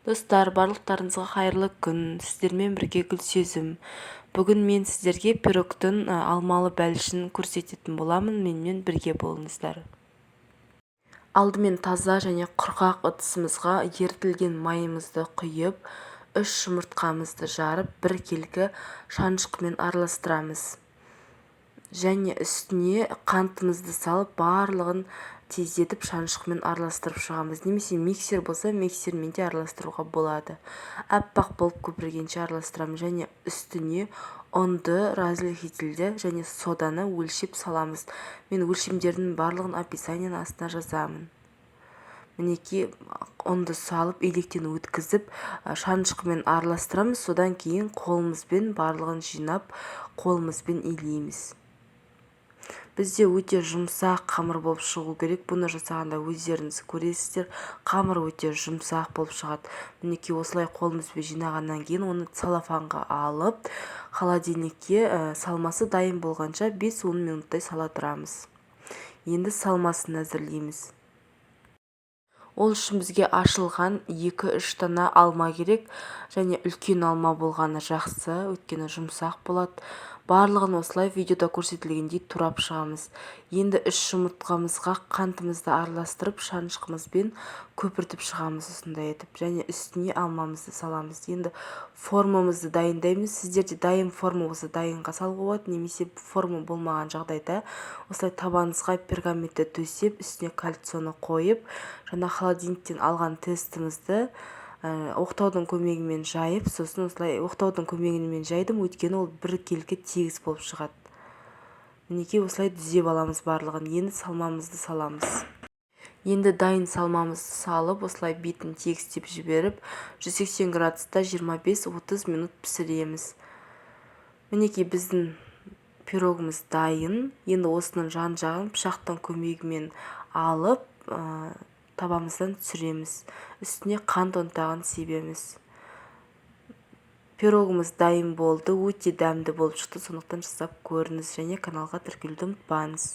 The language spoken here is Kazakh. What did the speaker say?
Достар, барлықтарыңызға қайырлы күн! Сіздермен бірге Гүлсезім. Бүгін мен сіздерге пирогтың алмалы бәлішін көрсететін боламын. Менімен бірге болыңыздар. Алдымен таза және құрғақ ыдысымызға ерітілген майымызды құйып, 3 жұмыртқамызды жарып, біркелкі шанышқымен араластырамыз. Және үстіне қантымызды салып, барлығын тездетіп шанышқымен араластырып шығамыз. Немесе миксер болса, миксермен де араластыруға болады. Аппақ болып көпіргенше араластырамыз және үстіне ұнды, разрыхлительді және соданы өлшеп саламыз. Мен өлшемдердің барлығын описанияның астына жазамын. Мінекей, ұнды салып, електен өткізіп, шанышқымен араластырамыз. Содан кейін қолымызбен барлығын жинап, қолымызбен илейміз. Бізде өте жұмсақ қамыр болып шығу керек. Бұны жасағанда өздеріңіз көресіздер, қамыр өте жұмсақ болып шығады. Мінекей, осылай қолымызбен жинағаннан кейін оны целлофанға алып, холодильникке салмасы дайын болғанша 5-10 минуттай сала тұрамыз. Енді салмасын әзірлейміз. Ол үшін бізге ашылған 2-3 дана алма керек және үлкен алма болғаны жақсы, өйткені жұмсақ болады. Барлығын осылай видеода көрсетілгендей турап шығамыз. Енді 3 жұмыртқамызға қантымызды араластырып, шанышқымызбен көпіртіп шығамыз осындай етіп және үстіне алмамызды саламыз. Енді формамызды дайындаймыз. Сіздерде дайын форма болса, дайынға салуға болады, немесе форма болмаған жағдайда осылай табаныңызға пергаментті төсеп, үстіне кольцоны қойып, жаңа холодильниктен алған тестімізді оқтаудың көмегімен жайып, сосын осылай оқтаудың көмегімен жайдым, өйткені ол біркелкі тегіс болып шығады. Мінекей, осылай түзеп аламыз барлығын. Енді салмамызды саламыз. Енді дайын салмамызды салып, осылай бетін тегістеп жіберіп, 180 градуста 25-30 минут пісіреміз. Мінекей, біздің пирогымыз дайын. Енді осының жан-жағын пышақтың көмегімен алып, табамыздан түсіреміз, үстіне қант ұнтағын себеміз. Пирогымыз дайын болды, өте дәмді болып шықты. Сондықтан жасап көріңіз және каналға тіркелуді ұмытпаңыз.